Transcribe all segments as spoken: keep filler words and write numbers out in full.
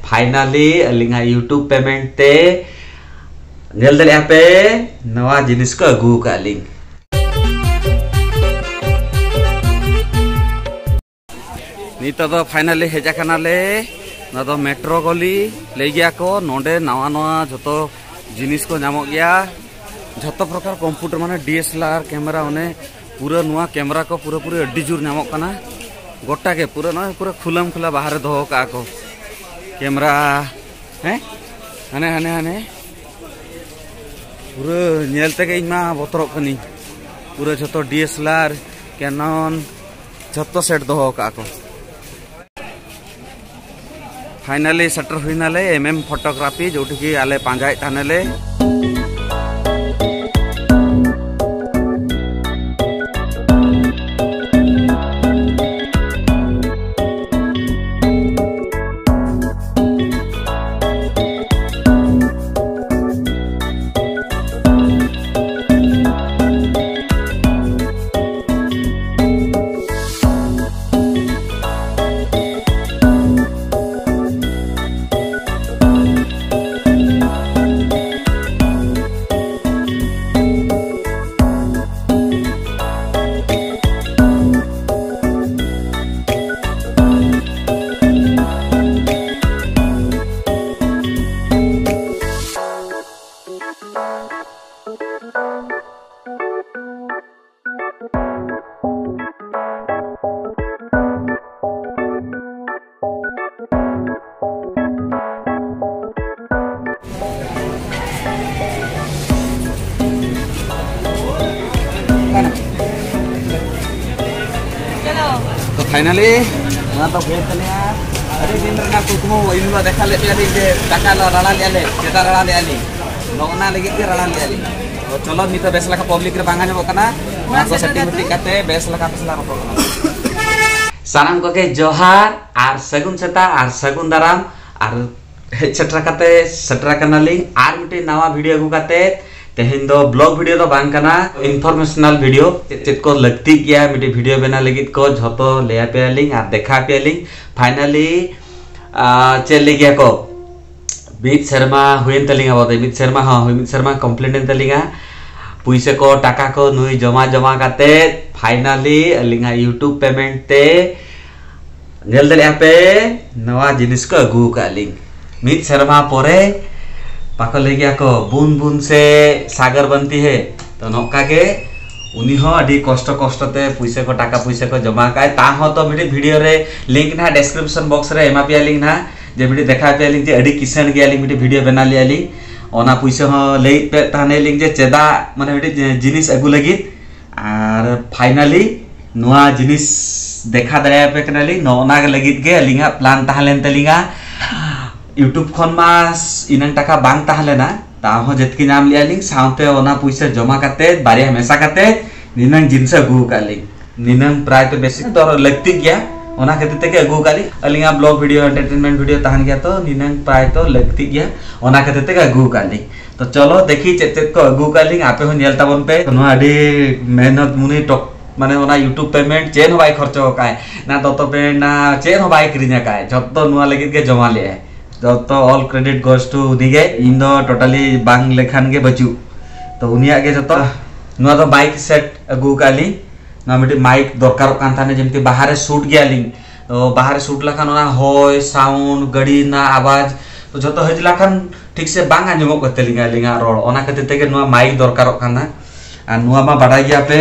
Finally ᱟᱹᱞᱤᱧᱟᱜ YouTube payment ᱛᱮ ᱧᱮᱞ ᱫᱟᱲᱮᱭᱟᱜᱼᱟ ᱯᱮ, ᱱᱟᱣᱟ ᱡᱤᱱᱤᱥ ᱠᱚ ᱟᱹᱜᱩ ᱟᱠᱟᱫ ᱞᱤᱧ᱾ ᱱᱤᱛᱚᱜ ᱫᱚ finally ᱦᱮᱡ ᱟᱠᱟᱱᱟᱞᱮ᱾ ᱱᱚᱣᱟ ᱫᱚ ᱢᱮᱴᱨᱳ ᱜᱚᱞᱤ ᱞᱟᱹᱭ ᱜᱮᱭᱟ ᱠᱚ᱾ ᱱᱚᱰᱮ ᱱᱟᱣᱟ ᱱᱟᱣᱟ ᱡᱷᱚᱛᱚ ᱡᱤᱱᱤᱥ ᱠᱚ ᱧᱟᱢᱚᱜ ᱜᱮᱭᱟ, ᱡᱷᱚᱛᱚ ᱯᱨᱚᱠᱟᱨ ᱠᱚᱢᱯᱤᱭᱩᱴᱟᱨ, ᱢᱟᱱᱮ ᱰᱤ ᱮᱥ ᱮᱞ ᱟᱨ ᱠᱮᱢᱮᱨᱟ, ᱚᱱᱮ ᱯᱩᱨᱟᱹ ᱱᱚᱣᱟ ᱠᱮᱢᱮᱨᱟ ᱠᱚ ᱯᱩᱨᱟᱹᱯᱩᱨᱤ ᱟᱹᱰᱤ ᱡᱳᱨ ᱧᱟᱢᱚᱜ ᱠᱟᱱᱟ᱾ ᱜᱚᱴᱟ ᱜᱮ ᱯᱩᱨᱟᱹ ᱱᱚᱜᱼᱚᱭ ᱯᱩᱨᱟᱹ ᱠᱷᱩᱞᱟᱢ ᱠᱷᱩᱞᱟ ᱵᱟᱦᱟᱨ ᱨᱮ ᱫᱚᱦᱚ ᱠᱟᱜᱼᱟ ᱠᱚ ᱠᱮᱢᱮᱨᱟ᱾ ᱦᱮᱸ, ᱦᱟᱱᱮ ᱦᱟᱱᱮ ᱦᱟᱱᱮ ᱯᱩᱨᱟᱹ ᱧᱮᱞ ᱛᱮᱜᱮ ᱤᱧ ᱢᱟ ᱵᱚᱛᱚᱨᱚᱜ ᱠᱟᱹᱱᱟᱹᱧ᱾ ᱯᱩᱨᱟᱹ ᱡᱷᱚᱛᱚ ᱰᱤ ᱮᱥ ᱮᱞ ᱟᱨ, ᱠᱮᱱᱚᱱ, ᱡᱷᱚᱛᱚ ᱥᱮᱴ ᱫᱚᱦᱚ ᱠᱟᱜᱼᱟ ᱠᱚ᱾ Finally ᱥᱮᱴᱮᱨ ᱦᱩᱭᱱᱟᱞᱮ ᱮᱢ ᱮᱢ ᱯᱷᱳᱴᱳᱜᱨᱟᱯᱷᱤ, ᱡᱳᱴᱷᱤᱠᱤ ᱟᱞᱮ ᱯᱟᱸᱡᱟᱭᱮᱫ ᱛᱟᱦᱮᱱᱟᱞᱮ᱾ ᱛᱚ finally ᱱᱚᱣᱟ ᱫᱚ ᱦᱩᱭᱮᱱ ᱛᱟᱞᱮᱭᱟ ᱟᱹᱰᱤ ᱫᱤᱱ ᱨᱮᱱᱟᱜ ᱠᱩᱠᱢᱩ᱾ ᱤᱧ ᱵᱟ ᱫᱮᱠᱷᱟ ᱞᱮᱫ ᱯᱮᱭᱟ ᱞᱤᱧ ᱡᱮ ᱫᱟᱠᱟ ᱞᱮ ᱨᱟᱲᱟ ᱞᱮᱫᱼᱟ ᱞᱮ, ᱪᱮᱫᱟ ᱨᱟᱲᱟ ᱞᱮᱫᱼᱟ ᱞᱤᱧ, ᱱᱚᱜᱼᱚ ᱱᱟ ᱞᱟᱹᱜᱤᱫ ᱜᱮ ᱨᱟᱲᱟ ᱞᱮᱫᱼᱟ ᱞᱤᱧ᱾ ᱛᱚ ᱪᱚᱞᱚ, ᱱᱤᱛᱚᱜ ᱵᱮᱥ ᱞᱮᱠᱟ ᱯᱟᱵᱽᱞᱤᱠ ᱨᱮ ᱵᱟᱝ ᱟᱸᱡᱚᱢᱚᱜ ᱠᱟᱱᱟ, ᱱᱚᱣᱟ ᱠᱚ ᱥᱮᱴᱤᱝ ᱢᱤᱴᱤᱝ ᱠᱟᱛᱮ ᱵᱮᱥ ᱞᱮᱠᱟ ᱯᱮᱥᱞᱟ ᱨᱚᱯᱚᱲ ᱠᱟᱱᱟ᱾ ᱥᱟᱱᱟᱢ ᱠᱚᱜᱮ ᱡᱚᱦᱟᱨ ᱟᱨ ᱥᱟᱹᱜᱩᱱ ᱥᱮᱛᱟᱜ ᱟᱨ ᱥᱟᱹᱜᱩᱱ ᱫᱟᱨᱟᱢ᱾ ᱟᱨ ᱦᱮᱡ ᱥᱮᱴᱮᱨ ᱠᱟᱛᱮ ᱥᱮᱴᱮᱨ ᱟᱠᱟᱱᱟᱞᱤᱧ ᱟᱨ ᱢᱤᱫᱴᱤᱡ ᱱᱟᱣᱟ ᱵᱷᱤᱰᱤᱭᱳ ᱟᱹᱜᱩ ᱠᱟᱛᱮ᱾ ᱛᱮᱦᱮᱧ ᱫᱚ ᱵᱞᱚᱜ ᱵᱷᱤᱰᱤᱭᱳ ᱫᱚ ᱵᱟᱝ ᱠᱟᱱᱟ, ᱤᱱᱯᱷᱚᱨᱢᱮᱥᱚᱱᱟᱞ ᱵᱷᱤᱰᱤᱭᱳ᱾ ᱪᱮᱫ ᱪᱮᱫ ᱠᱚ ᱞᱟᱹᱠᱛᱤᱜ ᱜᱮᱭᱟ ᱢᱤᱫᱴᱤᱡ ᱵᱷᱤᱰᱤᱭᱳ ᱵᱮᱱᱟᱣ ᱞᱟᱹᱜᱤᱫ ᱠᱚ, ᱡᱷᱚᱛᱚ ᱞᱟᱹᱭ ᱟᱯᱮᱭᱟᱞᱤᱧ ᱟᱨ ᱫᱮᱠᱷᱟᱣ ᱟᱯᱮᱭᱟᱞᱤᱧ᱾ Finally ᱟᱨ ᱪᱮᱫ ᱞᱟᱹᱭ ᱜᱮᱭᱟ ᱠᱚ, ᱢᱤᱫ ᱥᱮᱨᱢᱟ ᱦᱩᱭᱮᱱ ᱛᱟᱹᱞᱤᱧᱟ, ᱵᱚᱞᱮ ᱢᱤᱫ ᱥᱮᱨᱢᱟ ᱦᱚᱸ ᱦᱩᱭ, ᱢᱤᱫ ᱥᱮᱨᱢᱟ complete ᱮᱱ ᱛᱟᱹᱞᱤᱧᱟ᱾ ᱯᱩᱭᱥᱟᱹ ᱠᱚ, ᱴᱟᱠᱟ ᱠᱚ ᱱᱩᱭ ᱡᱚᱢᱟ ᱡᱚᱢᱟ ᱠᱟᱛᱮ finally ᱟᱹᱞᱤᱧᱟᱜ YouTube payment ᱛᱮ ᱧᱮᱞ ᱫᱟᱲᱮᱭᱟᱜᱼᱟ ᱯᱮ, ᱱᱚᱣᱟ ᱡᱤᱱᱤᱥ ᱠᱚ ᱟᱹᱜᱩ ᱟᱠᱟᱫ ᱞᱤᱧ᱾ ᱢᱤᱫ ᱥᱮᱨᱢᱟ ᱯᱚᱨᱮ ᱵᱟᱠᱚ ᱞᱟᱹᱭ ᱜᱮᱭᱟ ᱠᱚ, ᱵᱩᱱ ᱵᱩᱱ ᱥᱮ ᱥᱟᱜᱚᱨ ᱵᱟᱱᱛᱤ ᱦᱮ᱾ ᱛᱚ ᱱᱚᱝᱠᱟ ᱜᱮ ᱩᱱᱤ ᱦᱚᱸ ᱟᱹᱰᱤ ᱠᱚᱥᱴᱚ ᱠᱚᱥᱴᱚ ᱛᱮ ᱯᱩᱭᱥᱟᱹ ᱠᱚ, ᱴᱟᱠᱟ ᱯᱩᱭᱥᱟᱹ ᱠᱚ ᱡᱚᱢᱟ ᱟᱠᱟᱫ᱾ ᱛᱟ ᱦᱚᱸ ᱛᱚ ᱢᱤᱫᱴᱤᱡ video ᱨᱮ link ᱱᱟᱦᱟᱜ description box ᱨᱮ ᱮᱢᱟ ᱯᱮᱭᱟ ᱞᱤᱧ ᱱᱟᱦᱟᱜ, ᱡᱮ ᱢᱤᱫᱴᱤᱡ ᱫᱮᱠᱷᱟᱣ ᱯᱮᱭᱟ ᱞᱤᱧ ᱡᱮ ᱟᱹᱰᱤ ᱠᱤᱥᱟᱹᱬ ᱜᱮᱭᱟ ᱞᱤᱧ, ᱢᱤᱫᱴᱤᱡ video ᱵᱮᱱᱟᱣ ᱞᱮᱜᱼᱟ ᱞᱤᱧ᱾ ᱚᱱᱟ ᱯᱩᱭᱥᱟᱹ ᱦᱚᱸ ᱞᱟᱹᱭᱮᱫ ᱯᱮ ᱛᱟᱦᱮᱱᱟ ᱞᱤᱧ ᱡᱮ ᱪᱮᱫᱟᱜ, ᱢᱟᱱᱮ ᱢᱤᱫᱴᱤᱡ ᱡᱤᱱᱤᱥ ᱟᱹᱜᱩ ᱞᱟᱹᱜᱤᱫ᱾ ᱟᱨ finally ᱱᱚᱣᱟ ᱡᱤᱱᱤᱥ ᱫᱮᱠᱷᱟ ᱫᱟᱲᱮᱭᱟᱯᱮ ᱠᱟᱱᱟᱞᱤᱧ᱾ ᱱᱚᱜᱼᱚ ᱱᱟ ᱞᱟᱹᱜᱤᱫ ᱜᱮ ᱟᱹᱞᱤᱧᱟᱜ plan ᱛᱟᱦᱮᱸ ᱞᱮᱱ ᱛᱟᱹᱞᱤᱧᱟ᱾ YouTube ᱠᱷᱚᱱ ᱢᱟ ᱤᱱᱟᱹᱝ ᱴᱟᱠᱟ ᱵᱟᱝ ᱛᱟᱦᱮᱸ ᱞᱮᱱᱟ, ᱛᱟᱣ ᱦᱚᱸ ᱡᱮᱛᱠᱤ ᱧᱟᱢ ᱞᱮᱜᱼᱟ ᱞᱤᱧ, ᱥᱟᱶᱛᱮ ᱚᱱᱟ ᱯᱩᱭᱥᱟᱹ ᱡᱚᱢᱟ ᱠᱟᱛᱮ ᱵᱟᱨᱭᱟ ᱢᱮᱥᱟ ᱠᱟᱛᱮ ᱱᱤᱱᱟᱹᱝ ᱡᱤᱱᱤᱥ ᱟᱹᱜᱩ ᱟᱠᱟᱫ ᱞᱤᱧ᱾ ᱱᱤᱱᱟᱹᱝ ᱯᱨᱟᱭ ᱛᱮ ᱵᱮᱥᱤ ᱫᱚ ᱞᱟᱹᱠᱛᱤᱜ ᱜᱮᱭᱟ, ᱚᱱᱟ ᱠᱷᱟᱹᱛᱤᱨ ᱛᱮᱜᱮ ᱟᱹᱜᱩ ᱟᱠᱟᱫ ᱞᱤᱧ᱾ ᱟᱹᱞᱤᱧᱟᱜ vlog video, entertainment video ᱛᱟᱦᱮᱱ ᱜᱮᱭᱟ, ᱛᱚ ᱱᱤᱱᱟᱹᱝ ᱯᱨᱟᱭ ᱛᱚ ᱞᱟᱹᱠᱛᱤᱜ ᱜᱮᱭᱟ, ᱚᱱᱟ ᱠᱷᱟᱹᱛᱤᱨ ᱛᱮᱜᱮ ᱟᱹᱜᱩ ᱟᱠᱟᱫ ᱞᱤᱧ᱾ ᱛᱚ ᱪᱚᱞᱚ ᱫᱮᱠᱷᱤ ᱪᱮᱫ ᱪᱮᱫ ᱠᱚ ᱟᱹᱜᱩ ᱟᱠᱟᱫ ᱞᱤᱧ, ᱟᱯᱮ ᱦᱚᱸ ᱧᱮᱞ ᱛᱟᱵᱚᱱ ᱯᱮ᱾ ᱱᱚᱣᱟ ᱟᱹᱰᱤ ᱢᱮᱦᱱᱚᱛ ᱢᱩᱱᱤ ᱴᱚᱠ ᱢᱟᱱᱮ ᱚᱱᱟ YouTube payment ᱪᱮᱫ ᱦᱚᱸ ᱵᱟᱭ ᱠᱷᱚᱨᱪᱚ ᱟᱠᱟᱫ, ᱱᱟ ᱫᱚᱛᱚ pant ᱱᱟ ᱪᱮᱫ ᱦᱚᱸ ᱵᱟᱭ ᱠᱤᱨᱤᱧ ᱟᱠᱟᱫ, ᱡᱷᱚᱛᱚ ᱱᱚᱣᱟ ᱞᱟᱹᱜᱤᱫ ᱜᱮ ᱡᱚᱢᱟ ᱞᱮᱜᱼᱟᱭ᱾ ᱡᱷᱚᱛᱚ all credit goes to ᱩᱱᱤ ᱜᱮ, ᱤᱧ ᱫᱚ totally ᱵᱟᱝ ᱞᱮᱠᱷᱟᱱ ᱜᱮ ᱵᱟᱹᱪᱩᱜ᱾ ᱛᱚ ᱩᱱᱤᱭᱟᱜ ᱜᱮ ᱡᱷᱚᱛᱚ᱾ ᱱᱚᱣᱟ ᱫᱚ mic set ᱟᱹᱜᱩ ᱟᱠᱟᱫ ᱞᱤᱧ᱾ ᱱᱚᱣᱟ ᱢᱤᱫᱴᱤᱡ mic ᱫᱚᱨᱠᱟᱨᱚᱜ ᱠᱟᱱ ᱛᱟᱦᱮᱱᱟ, ᱡᱮᱢᱛᱤ ᱵᱟᱦᱟᱨᱮ shoot ᱜᱮᱭᱟᱞᱤᱧ, ᱛᱚ ᱵᱟᱦᱟᱨᱮ shoot ᱞᱮᱠᱷᱟᱱ ᱚᱱᱟ ᱦᱚᱭ, sound, ᱜᱟᱹᱰᱤ ᱨᱮᱱᱟᱜ ᱟᱣᱟᱡᱽ, ᱛᱚ ᱡᱷᱚᱛᱚ ᱦᱤᱡᱩᱜ ᱞᱮᱠᱷᱟᱱ ᱴᱷᱤᱠ ᱥᱮ ᱵᱟᱝ ᱟᱸᱡᱚᱢᱚᱜ ᱠᱟᱱ ᱛᱟᱹᱞᱤᱧᱟ ᱟᱹᱞᱤᱧᱟᱜ ᱨᱚᱲ, ᱚᱱᱟ ᱠᱷᱟᱹᱛᱤᱨ ᱛᱮᱜᱮ ᱱᱚᱣᱟ mic ᱫᱚᱨᱠᱟᱨᱚᱜ ᱠᱟᱱᱟ᱾ ᱟᱨ ᱱᱚᱣᱟ ᱢᱟ ᱵᱟᱰᱟᱭ ᱜᱮᱭᱟᱯᱮ,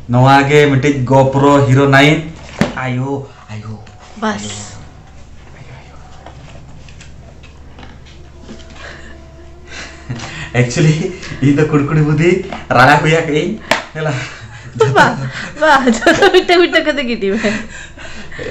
ᱱᱚᱣᱟ ᱜᱮ ᱢᱤᱫᱴᱤᱡ GoPro Hero nine᱾ ᱟᱭᱳ, ᱟᱭᱳ, ᱵᱟᱥ᱾ Actually, ᱤᱧ ᱫᱚ ᱠᱩᱲᱠᱩᱲᱤ ᱵᱩᱫᱷᱤ ᱨᱟᱲᱟ ᱦᱩᱭ ᱟᱠᱟᱫ ᱤᱧ᱾ ᱦᱮᱞᱟ᱾ ᱵᱟ, ᱵᱟ, ᱡᱷᱚᱛᱚ ᱢᱤᱫᱴᱟᱝ ᱢᱤᱫᱴᱟᱝ ᱠᱟᱛᱮ ᱜᱤᱰᱤ ᱢᱮ᱾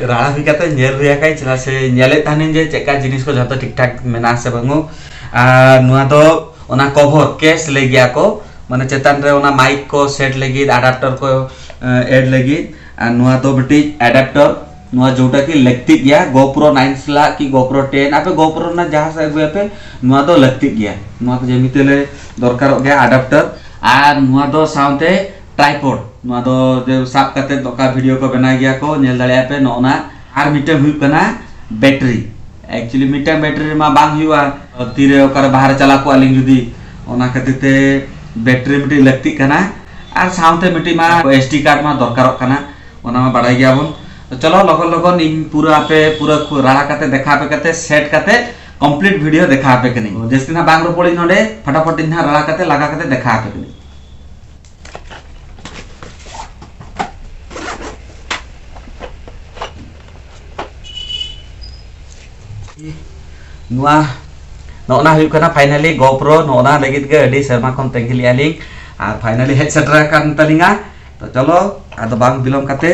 ᱨᱟᱲᱟ ᱦᱩᱭ ᱠᱟᱛᱮ ᱧᱮᱞ ᱦᱩᱭ ᱟᱠᱟᱫ ᱤᱧ, ᱪᱮᱫᱟᱜ ᱥᱮ ᱧᱮᱞᱮᱫ ᱛᱟᱦᱮᱱᱤᱧ ᱡᱮ ᱪᱮᱫᱠᱟ ᱡᱤᱱᱤᱥ ᱠᱚ ᱡᱷᱚᱛᱚ ᱴᱷᱤᱠ ᱴᱷᱟᱠ ᱢᱮᱱᱟᱜᱼᱟ ᱥᱮ ᱵᱟᱹᱱᱩᱜ᱾ ᱟᱨ ᱱᱚᱣᱟ ᱫᱚ ᱚᱱᱟ cover case ᱞᱟᱹᱭ ᱜᱮᱭᱟ ᱠᱚ, ᱢᱟᱱᱮ ᱪᱮᱛᱟᱱ ᱨᱮ ᱚᱱᱟ mic ᱠᱚ set ᱞᱟᱹᱜᱤᱫ, adapter ᱠᱚ, ᱮ, add ᱞᱟᱹᱜᱤᱫ᱾ ᱟᱨ ᱱᱚᱣᱟ ᱫᱚ ᱢᱤᱫᱴᱤᱡ adapter, ᱱᱚᱣᱟ ᱡᱮᱴᱟ ᱠᱤ ᱞᱟᱹᱠᱛᱤᱜ ᱜᱮᱭᱟ, GoPro nine ᱥᱟᱞᱟᱜ ᱠᱤ GoPro ten, ᱟᱯᱮ GoPro ᱨᱮᱱᱟᱜ ᱡᱟᱦᱟᱸ ᱥᱟᱵ ᱟᱹᱜᱩᱭᱟᱯᱮ, ᱱᱚᱣᱟ ᱫᱚ ᱞᱟᱹᱠᱛᱤᱜ ᱜᱮᱭᱟ᱾ ᱱᱚᱣᱟ ᱫᱚ ᱡᱮᱢᱱᱤ ᱛᱮᱞᱮ ᱫᱚᱨᱠᱟᱨᱚᱜ ᱜᱮᱭᱟ adapter᱾ ᱟᱨ ᱱᱚᱣᱟ ᱫᱚ ᱥᱟᱶᱛᱮ tripod, ᱱᱚᱣᱟ ᱫᱚ ᱡᱮ ᱥᱟᱵ ᱠᱟᱛᱮ ᱚᱠᱟ video ᱠᱚ ᱵᱮᱱᱟᱣ ᱜᱮᱭᱟ ᱠᱚ, ᱧᱮᱞ ᱫᱟᱲᱮᱭᱟᱜᱼᱟ ᱯᱮ ᱱᱚᱜᱼᱚ ᱱᱟ᱾ ᱟᱨ ᱢᱤᱫᱴᱮᱱ ᱦᱩᱭᱩᱜ ᱠᱟᱱᱟ battery᱾ ᱮᱠᱪᱩᱭᱮᱞᱤ ᱢᱤᱫᱴᱟᱝ ᱵᱮᱴᱨᱤ ᱨᱮᱢᱟ ᱵᱟᱝ ᱦᱩᱭᱩᱜᱼᱟ, ᱛᱤᱨᱮ ᱚᱠᱟᱨᱮ ᱵᱟᱦᱨᱮ ᱪᱟᱞᱟᱣ ᱠᱚᱜᱼᱟ ᱞᱤᱧ ᱡᱩᱫᱤ᱾ ᱚᱱᱟ ᱠᱷᱟᱹᱛᱤᱨ ᱛᱮ ᱵᱮᱴᱨᱤ ᱢᱤᱫᱴᱤᱡ ᱞᱟᱹᱠᱛᱤᱜ ᱠᱟᱱᱟ, ᱟᱨ ᱥᱟᱶᱛᱮ ᱢᱤᱫᱴᱤᱡ ᱢᱟ ᱮᱥ ᱰᱤ ᱠᱟᱨᱰ ᱢᱟ ᱫᱚᱨᱠᱟᱨᱚᱜ ᱠᱟᱱᱟ, ᱚᱱᱟ ᱢᱟ ᱵᱟᱲᱟᱭ ᱜᱮᱭᱟᱵᱚᱱ᱾ ᱛᱚ ᱪᱚᱞᱚ ᱞᱚᱜᱚᱱ ᱞᱚᱜᱚᱱ ᱤᱧ ᱯᱩᱨᱟᱹ ᱟᱯᱮ ᱯᱩᱨᱟᱹ ᱠᱷᱩ-, ᱨᱟᱲᱟ ᱠᱟᱛᱮ ᱫᱮᱠᱷᱟᱣ ᱟᱯᱮ ᱠᱟᱛᱮ, ᱥᱮᱴ ᱠᱟᱛᱮ ᱠᱚᱢᱯᱞᱤᱴ ᱵᱷᱤᱰᱤᱭᱳ ᱫᱮᱠᱷᱟᱣ ᱟᱯᱮ ᱠᱟᱹᱱᱟᱹᱧ᱾ ᱡᱟᱹᱥᱛᱤ ᱱᱟᱦᱟᱜ ᱵᱟᱝ ᱨᱚᱯᱚᱲᱤᱧ ᱱᱚᱰᱮ, ᱯᱷᱟᱴᱟᱯᱷᱟᱴ ᱤᱧ ᱱᱟᱦᱟᱜ ᱨᱟᱲᱟ ᱠᱟᱛᱮ ᱞᱟᱜᱟ ᱠᱟᱛᱮ ᱫᱮᱠᱷᱟᱣ ᱟᱯᱮ ᱠᱟᱹᱱᱟᱹᱧ᱾ ᱱᱚᱣᱟ, ᱱᱚᱜᱼᱱᱟ ᱦᱩᱭᱩᱜ ᱠᱟᱱᱟ finally GoPro᱾ ᱱᱚᱜᱼᱱᱟ ᱞᱟᱹᱜᱤᱫ ᱜᱮ ᱟᱹᱰᱤ ᱥᱮᱨᱢᱟ ᱠᱷᱚᱱ ᱛᱟᱺᱜᱤ ᱞᱮᱜᱼᱟ ᱞᱤᱧ, ᱟᱨ finally ᱦᱮᱡ ᱥᱮᱴᱮᱨ ᱟᱠᱟᱱ ᱛᱟᱹᱞᱤᱧᱟ᱾ ᱛᱚ ᱪᱚᱞᱚ, ᱟᱫᱚ ᱵᱟᱝ ᱵᱤᱞᱚᱢ ᱠᱟᱛᱮ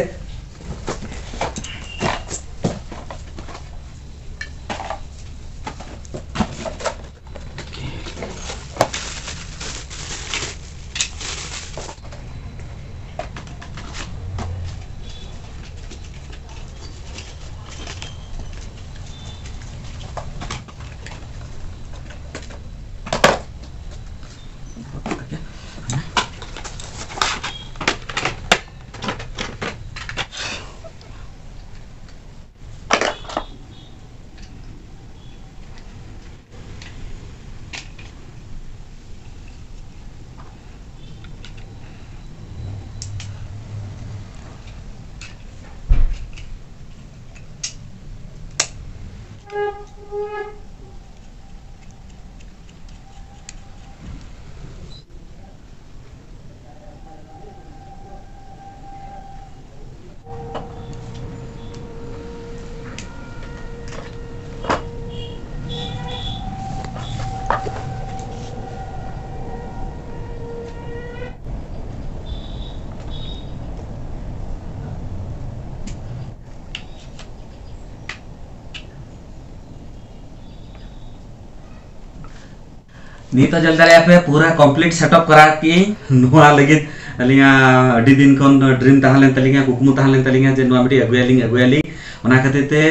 ᱱᱤᱛ ᱦᱚᱸ ᱧᱮᱞ ᱫᱟᱲᱮᱭᱟᱜ ᱯᱮ, ᱯᱩᱨᱟᱹ complete setup ᱠᱚᱨᱟᱣ ᱠᱮᱜᱼᱟᱹᱧ᱾ ᱱᱚᱣᱟ ᱞᱟᱹᱜᱤᱫ ᱟᱹᱞᱤᱧᱟᱜ ᱟᱹᱰᱤ ᱫᱤᱱ ᱠᱷᱚᱱ dream ᱛᱟᱦᱮᱸ ᱞᱮᱱ ᱛᱟᱹᱞᱤᱧᱟ, ᱠᱩᱠᱢᱩ ᱛᱟᱦᱮᱸ ᱞᱮᱱ ᱛᱟᱹᱞᱤᱧᱟ ᱡᱮ ᱱᱚᱣᱟ ᱢᱤᱫᱴᱤᱡ ᱟᱹᱜᱩᱭᱟᱞᱤᱧ, ᱟᱹᱜᱩᱭᱟᱞᱤᱧ᱾ ᱚᱱᱟ ᱠᱷᱟᱹᱛᱤᱨ ᱛᱮ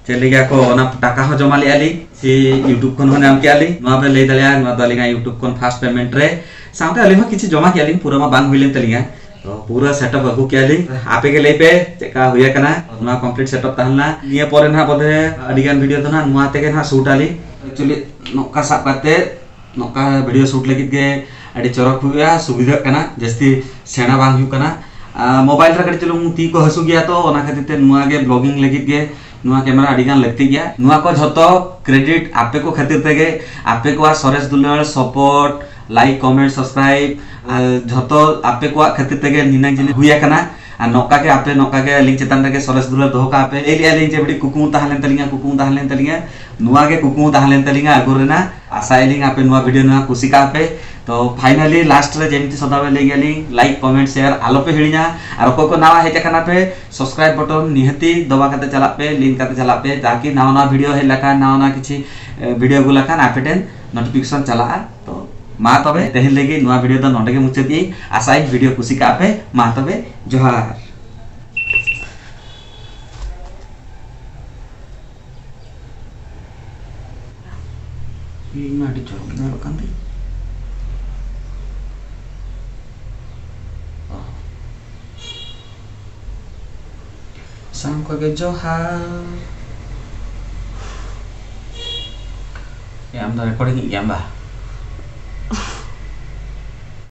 ᱪᱮᱫ ᱞᱟᱹᱭ ᱜᱮᱭᱟ ᱠᱚ, ᱚᱱᱟ ᱴᱟᱠᱟ ᱦᱚᱸ ᱡᱚᱢᱟ ᱞᱮᱜᱼᱟ ᱞᱤᱧ, ᱥᱮ YouTube ᱠᱷᱚᱱ ᱦᱚᱸ ᱧᱟᱢ ᱠᱮᱜᱼᱟ ᱞᱤᱧ᱾ ᱱᱚᱣᱟ ᱯᱮ ᱞᱟᱹᱭ ᱫᱟᱲᱮᱭᱟᱜᱼᱟ, ᱱᱚᱣᱟ ᱫᱚ ᱟᱹᱞᱤᱧᱟᱜ YouTube ᱠᱷᱚᱱ first payment ᱨᱮ᱾ ᱥᱟᱶᱛᱮ ᱟᱹᱞᱤᱧ ᱦᱚᱸ ᱠᱤᱪᱷᱩ ᱡᱚᱢᱟ ᱠᱮᱜᱼᱟ ᱞᱤᱧ, ᱯᱩᱨᱟᱹ ᱢᱟ ᱵᱟᱝ ᱦᱩᱭ ᱞᱮᱱ ᱛᱟᱹᱞᱤᱧᱟ᱾ ᱛᱚ ᱯᱩᱨᱟᱹ ᱥᱮᱴᱟᱯ ᱟᱹᱜᱩ ᱠᱮᱜᱼᱟ ᱞᱤᱧ᱾ ᱟᱯᱮ ᱜᱮ ᱞᱟᱹᱭ ᱯᱮ ᱪᱮᱫ ᱞᱮᱠᱟ ᱦᱩᱭ ᱟᱠᱟᱱᱟ᱾ ᱱᱚᱣᱟ ᱠᱚᱢᱯᱞᱤᱴ ᱥᱮᱴᱟᱯ ᱛᱟᱦᱮᱸ ᱞᱮᱱᱟ᱾ ᱱᱤᱭᱟᱹ ᱯᱚᱨᱮ ᱱᱟᱦᱟᱜ ᱵᱚᱫᱷᱚᱭ ᱟᱹᱰᱤ ᱜᱟᱱ ᱵᱷᱤᱰᱤᱭᱳ ᱫᱚ ᱱᱟᱦᱟᱜ ᱱᱚᱣᱟ ᱛᱮᱜᱮ ᱱᱟᱦᱟᱜ ᱥᱩᱴ ᱟᱞᱤᱧ᱾ ᱮᱠᱪᱩᱭᱮᱞᱤ ᱱᱚᱝᱠᱟ ᱥᱟᱵ ᱠᱟᱛᱮ ᱱᱚᱝᱠᱟ ᱵᱷᱤᱰᱤᱭᱳ ᱥᱩᱴ ᱞᱟᱹᱜᱤᱫ ᱜᱮ ᱟᱹᱰᱤ ᱪᱚᱨᱚᱠ ᱦᱩᱭᱩᱜᱼᱟ, ᱥᱩᱵᱤᱫᱷᱟᱜ ᱠᱟᱱᱟ, ᱡᱟᱹᱥᱛᱤ ᱥᱮᱬᱟ ᱵᱟᱝ ᱦᱩᱭᱩᱜ ᱠᱟᱱᱟ᱾ ᱟᱨ ᱢᱳᱵᱟᱭᱤᱞ ᱨᱮ ᱠᱟᱹᱴᱤᱡ ᱪᱩᱞᱩᱝ ᱛᱤ ᱠᱚ ᱦᱟᱹᱥᱩ ᱜᱮᱭᱟ, ᱛᱚ ᱚᱱᱟ ᱠᱷᱟᱹᱛᱤᱨ ᱛᱮ ᱱᱚᱣᱟ ᱜᱮ ᱵᱞᱚᱜᱤᱝ ᱞᱟᱹᱜᱤᱫ ᱜᱮ ᱱᱚᱣᱟ ᱠᱮᱢᱮᱨᱟ ᱟᱹᱰᱤ ᱜᱟᱱ ᱞᱟᱹᱠᱛᱤ ᱜᱮᱭᱟ᱾ ᱱᱚᱣᱟ ᱠᱚ ᱡᱷᱚᱛᱚ ᱠᱨᱮᱰᱤᱴ ᱟᱯᱮ ᱠᱚ ᱠᱷᱟᱹᱛᱤᱨ ᱛᱮᱜᱮ, ᱟᱯᱮ ᱠᱚᱣᱟᱜ ᱥᱚᱨᱮᱥ ᱫᱩᱞᱟᱹᱲ, ᱥᱟᱯᱳᱨᱴ, ᱞᱟᱭᱤᱠ, ᱠᱚᱢᱮᱱᱴ, ᱥᱟᱵᱥᱠᱨᱟᱭᱤᱵ, ᱟᱨ ᱡᱷᱚᱛᱚ ᱟᱯᱮ ᱠᱚᱣᱟᱜ ᱠᱷᱟᱹᱛᱤᱨ ᱛᱮᱜᱮ ᱱᱤᱱᱟᱹᱝ ᱡᱤᱱᱤᱥ ᱦᱩᱭ ᱟᱠᱟᱱᱟ᱾ ᱟᱨ ᱱᱚᱝᱠᱟ ᱜᱮ ᱟᱯᱮ ᱱᱚᱝᱠᱟ ᱜᱮ ᱟᱹᱞᱤᱧ ᱪᱮᱛᱟᱱ ᱨᱮᱜᱮ ᱥᱚᱨᱮᱥ ᱫᱩᱞᱟᱹᱲ ᱫᱚᱦᱚ ᱠᱟᱜ ᱯᱮ᱾ ᱞᱟᱹᱭ ᱞᱮᱜᱼᱟ ᱞᱤᱧ ᱡᱮ ᱢᱤᱫᱴᱤᱡ ᱠᱩᱠᱢᱩ ᱛᱟᱦᱮᱸ ᱞᱮᱱ ᱛᱟᱹᱞᱤᱧᱟ, ᱠᱩᱠᱢᱩ ᱛᱟᱦᱮᱸ ᱞᱮᱱ ᱛᱟᱹᱞᱤᱧᱟ, ᱱᱚᱣᱟ ᱜᱮ ᱠᱩᱠᱢᱩ ᱛᱟᱦᱮᱸ ᱞᱮᱱ ᱛᱟᱹᱞᱤᱧᱟ ᱟᱹᱜᱩ ᱨᱮᱱᱟᱜ᱾ ᱟᱥᱟᱭᱟᱞᱤᱧ ᱟᱯᱮ ᱱᱚᱣᱟ ᱵᱷᱤᱰᱤᱭᱳ ᱱᱚᱣᱟ ᱠᱩᱥᱤ ᱠᱟᱜ ᱯᱮ᱾ ᱛᱚ ᱯᱷᱟᱭᱱᱟᱞᱤ ᱞᱟᱥᱴ ᱨᱮ ᱡᱮᱢᱛᱤ ᱥᱚᱫᱟ ᱵᱮᱱ ᱞᱟᱹᱭ ᱜᱮᱭᱟᱞᱤᱧ, ᱞᱟᱭᱤᱠ, ᱠᱚᱢᱮᱱᱴ, ᱥᱮᱭᱟᱨ ᱟᱞᱚ ᱯᱮ ᱦᱤᱲᱤᱧᱟ᱾ ᱟᱨ ᱚᱠᱚᱭ ᱠᱚ ᱱᱟᱣᱟ ᱦᱮᱡ ᱟᱠᱟᱱᱟ ᱯᱮ, ᱥᱟᱵᱥᱠᱨᱟᱭᱤᱵ ᱵᱚᱴᱚᱱ ᱱᱤᱦᱟᱹᱛᱤ ᱫᱚᱵᱟ ᱠᱟᱛᱮ ᱪᱟᱞᱟᱜ ᱯᱮ, ᱞᱤᱝᱠ ᱠᱟᱛᱮ ᱪᱟᱞᱟᱜ ᱯᱮ, ᱛᱟᱠᱤ ᱱᱟᱣᱟ ᱱᱟᱣᱟ ᱵᱷᱤᱰᱤᱭᱳ ᱦᱮᱡ ᱞᱮᱠᱷᱟᱱ, ᱱᱟᱣᱟ ᱱᱟᱣᱟ ᱠᱤᱪᱷᱤ ᱵᱷᱤᱰᱤᱭᱳ ᱟᱹᱜᱩ ᱞᱮᱠᱷᱟᱱ ᱟᱯᱮ ᱴᱷᱮᱱ ᱱᱳᱴᱤᱯᱷᱤᱠᱮᱥᱚᱱ ᱪᱟᱞᱟᱜᱼᱟ᱾ ᱛᱚ ᱢᱟ ᱛᱚᱵᱮ ᱛᱮᱦᱮᱧ ᱞᱟᱹᱜᱤᱫ ᱱᱚᱣᱟ ᱵᱷᱤᱰᱤᱭᱳ ᱫᱚ ᱱᱚᱰᱮ ᱜᱮ ᱢᱩᱪᱟᱹᱫ ᱮᱫᱟᱹᱧ᱾ ᱟᱥᱟᱭᱟᱹᱧ ᱵᱷᱤᱰᱤᱭᱳ ᱠᱩᱥᱤ ᱠᱟᱜᱼᱟ ᱯᱮ᱾ ᱢᱟ ᱛᱚᱵᱮ ᱡᱚᱦᱟᱨ᱾ ᱤᱧ ᱢᱟ ᱟᱹᱰᱤ ᱪᱚᱨᱚᱠ ᱜᱮ ᱧᱮᱞᱚᱜ ᱠᱟᱱ ᱛᱤᱧ᱾ ᱥᱟᱱᱟᱢ ᱠᱚᱜᱮ ᱡᱚᱦᱟᱨ᱾ ᱮ, ᱟᱢ ᱫᱚ ᱨᱮᱠᱚᱨᱰᱤᱝ ᱮᱫ ᱜᱮᱭᱟᱢ ᱵᱟ?